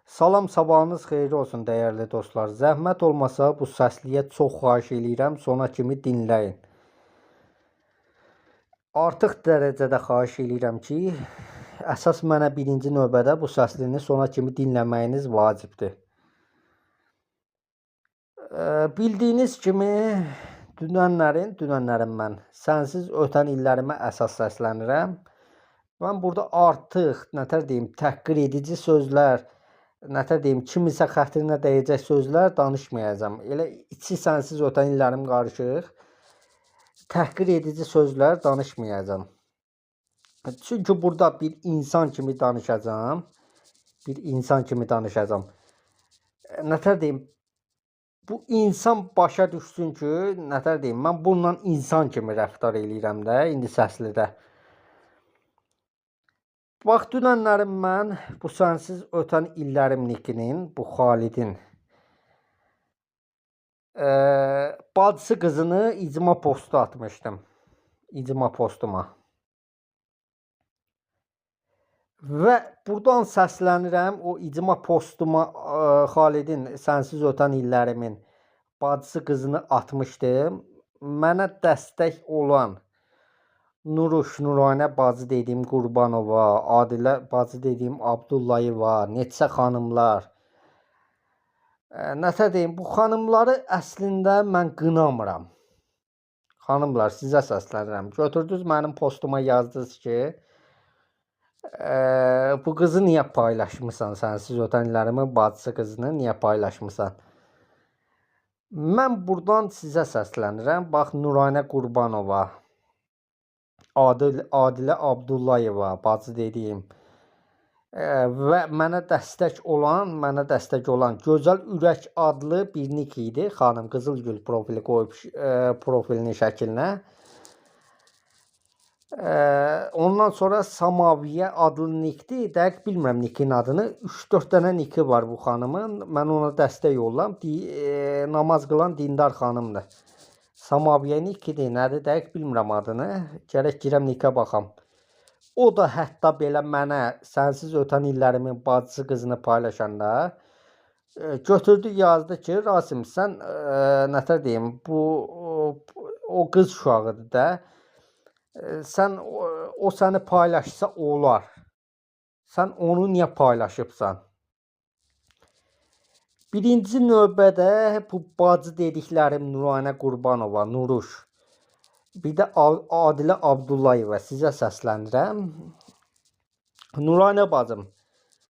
Salam, sabahınız xeyirli olsun dəyərli dostlar. Zəhmət olmasa bu səsliyə çox xahiş eləyirəm, sona kimi dinləyin. Artıq dərəcədə xahiş eləyirəm ki, əsas mənə birinci növbədə bu səslini sona kimi dinləməyiniz vacibdir. Bildiyiniz kimi dünənlərin mən sənsiz ötən illərimə əsas səslənirəm. Mən burada artıq, nətər deyim, təhqir edici sözlər, nətər deyim, kimisə xətrinə dəyəcək sözlər danışmayacağam. Elə içi sənsiz ötən illərim qarışıq, təhqir edici sözlər danışmayacağam. Çünki burada bir insan kimi danışacağam. Bir insan kimi danışacağam. Nətər deyim, bu insan başa düşsün ki, nətər deyim, mən bununla insan kimi rəftar eləyirəm də indi səslidə. Bax, dünənlərim mən bu sənsiz ötən illərim nikinin, bu Xalidin bacısı qızını icma postu atmışdım. İcma postuma. Və buradan səslənirəm o icma postuma Xalidin sənsiz ötən illərimin bacısı qızını atmışdım. Mənə dəstək olan Nuruş, Nuranə bacı dediyim Qurbanova, Adilə bacı dediyim Abdullayeva, neçə xanımlar. Nətər deyim, bu xanımları əslində mən qınamıram. Xanımlar, sizə səslənirəm. Götürdünüz mənim postuma yazdınız ki, bu qızı niyə paylaşmısan, sənsiz ötən illərimin bacısı qızını niyə paylaşmısan? Mən buradan sizə səslənirəm. Bax, Nuranə Qurbanova, Adilə Abdullayeva, bacı dediyim və mənə dəstək olan Gözəl Ürək adlı bir nik idi. Xanım Qızılgül profili qoyub profilinin şəklinə. Ondan sonra Samaviyə adlı nikdir. Dəqiq bilmirəm nikin adını. 3-4 dənə niki var bu xanımın. Mən ona dəstək oluram. Namaz qılan dindar xanımdır. Samaviyə nikidir, nədir? Dəqiq bilmirəm adını. Gərək girəm nikə baxam. O da hətta belə mənə sənsiz ötən illərimin bacısı qızını paylaşanda götürdü, yazdı ki, Rasim, sən nətər deyim, bu o qız uşağıdır da. Sən o səni paylaşsa olar. Sən onu niyə paylaşıbsan? Birinci növbədə bu bacı dediklərim Nuranə Qurbanova, Nuruş, bir də Adilə Abdullayeva, sizə səslənirəm. Nuranə bacım,